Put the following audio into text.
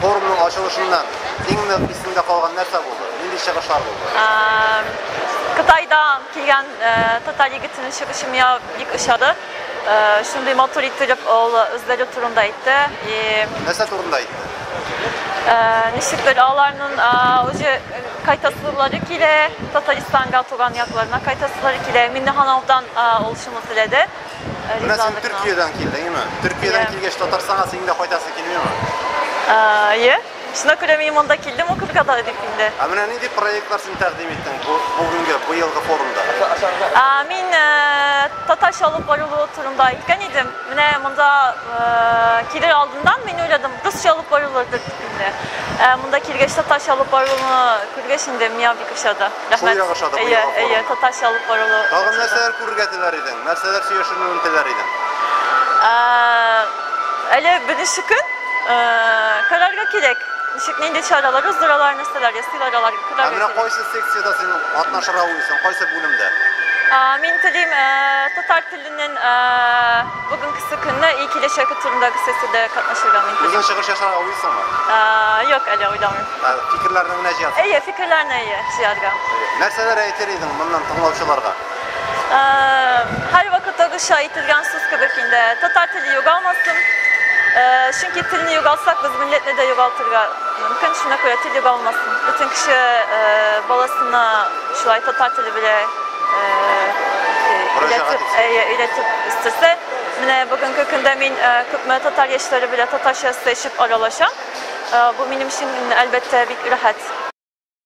форумның ачылышыннан иң нык исеңдә калган нәрсә булды? Нинди чыгышлар булды? Кытайдан килгән татар егетенең чыгышы миңа бик ошады. Шундый матур иттереп ул үзләре турында әйтте. И Нәрсә турында әйтте? Ничектер аларның уже кайтасылары килә, Татарстанга, туган якларына кайтасылары килә. Миңнехановдан ул шуны теләде. Менә син Төркиядән килдең, әйеме? Төркиядән килгәч, Татарстанга синең дә кайтасы килмиме? Әйе. Шуңа күрә мин монда килдем укырга да дип инде. Ә менә нинди проектлар син тәкъдим иттең бу бүгенге, быелгы форумда? Мин татарча алып барылуы турында әйткән идем. Менә монда килер алдыннан мин уйладым, русча алып барылыр дип инде. Монда килгәч татарча алып барылуны күргәч инде миңа бик ошады. Рәхмәт. Шул ошады бу Әйе, әйе, татарча алып барылу. Тагын нәрсәләр күрергә теләр идең? Нәрсәләр сөйләшүне теләр идең? Әле беренче көн карарга кирәк. Ничек нинди чаралар уздыралар, нәрсәләр ясыйлар алар карарга. Ә менә кайсы секциядә син катнашырга уйлыйсың, кайсы бүлемдә? Мин телим татар теленең бүгенгесе көнне и киләчәге турындагы сессиядә катнашырга мин телим. Үзең чыгыш ясарга уйлыйсыңмы? Юк, әле уйламыйм. Фикерләрне генә җыясың? Әйе, фикерләрне әйе, җыярга. Нәрсәләр әйтер идең моннан тыңлаучыларга? Һәрвакыттагыча әйтелгән сүз кебек инде, татар теле югалмасын. Чөнки телне югалтсак, без милләтне дә югалтырга мөмкин. Шуңа күрә тел югалмасын. Бөтен кеше баласына шулай татар теле белән өйрәтеп, әйе, өйрәтеп үстерсә. Менә бүгенге көндә мин күпме татар яшьләре белән татарча сөйләшеп аралашам. Бу минем өчен, әлбәттә, бик рәхәт.